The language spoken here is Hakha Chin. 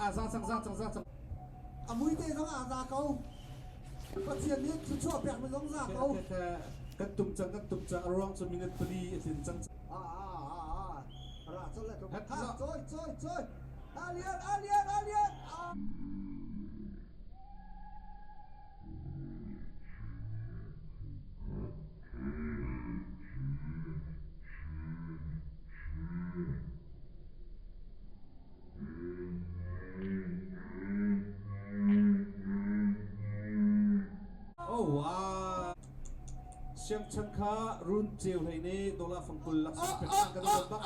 Aa za cang za cang za cang. A mui te zong aa za ko. Pathian nih thluachuah pek mi zong za ko. Kan tum cang kan tum cang a ruang cu minute pali a tlin cang. Ah ah ah ah. Ra chol le ha choi choi choi. Alien alien alien. Ah. Oh wow. Siangchan kha run ceu hlei ne dollar fangkul laksawng pek kan bak.